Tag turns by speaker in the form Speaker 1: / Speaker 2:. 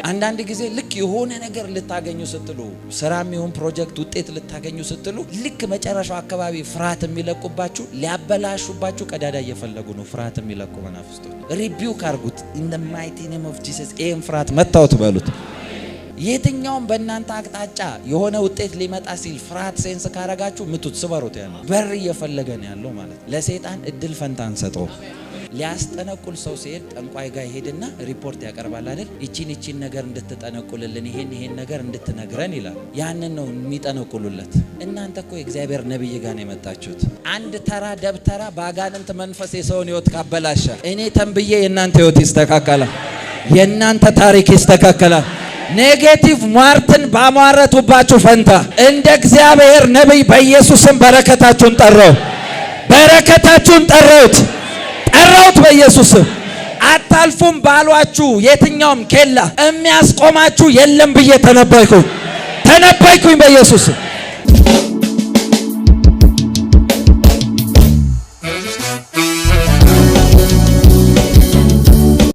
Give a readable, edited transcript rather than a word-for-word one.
Speaker 1: አንዳንድ ጊዜ ልክ የሆነ ነገር ልታገኙ ስትሉ፣ ስራም ይሁን ፕሮጀክት ውጤት ልታገኙ ስትሉ፣ ልክ መጨረሻው አካባቢ ፍርሃት የሚለቁባችሁ ሊያበላሹባችሁ ቀዳዳ እየፈለጉ ነው። ፍርሃት የሚለቁ መናፍስቶች rebuke አርጉት። In the mighty name of Jesus ይህን ፍርሃት መታውት በሉት። የትኛውም በእናንተ አቅጣጫ የሆነ ውጤት ሊመጣ ሲል ፍርሃት sense ካረጋችሁ ምቱት፣ ስበሩት። ያለው በር እየፈለገ ነው ያለው ማለት ለሰይጣን እድል ፈንታ አንሰጠው። ሊያስጠነቁል ሰው ሲሄድ ጠንቋይ ጋር ይሄድና ሪፖርት ያቀርባል አይደል? ይቺን ይቺን ነገር እንድትጠነቁልልን፣ ይሄን ይሄን ነገር እንድትነግረን ይላል። ያንን ነው የሚጠነቁሉለት። እናንተ እኮ የእግዚአብሔር ነቢይ ጋር ነው የመጣችሁት። አንድ ተራ ደብተራ በአጋንንት መንፈስ የሰውን ህይወት ካበላሸ እኔ ተንብዬ የእናንተ ህይወት ይስተካከላል። የእናንተ ታሪክ ይስተካከላል። Negative ሟርትን ባሟረቱባችሁ ፈንታ እንደ እግዚአብሔር ነቢይ በኢየሱስም በረከታችሁን ጠራው። በረከታችሁን ጠራሁት፣ ጠራሁት በኢየሱስም። አታልፉም ባሏችሁ የትኛውም ኬላ የሚያስቆማችሁ የለም ብዬ ተነበይኩኝ፣ ተነበይኩኝ በኢየሱስም።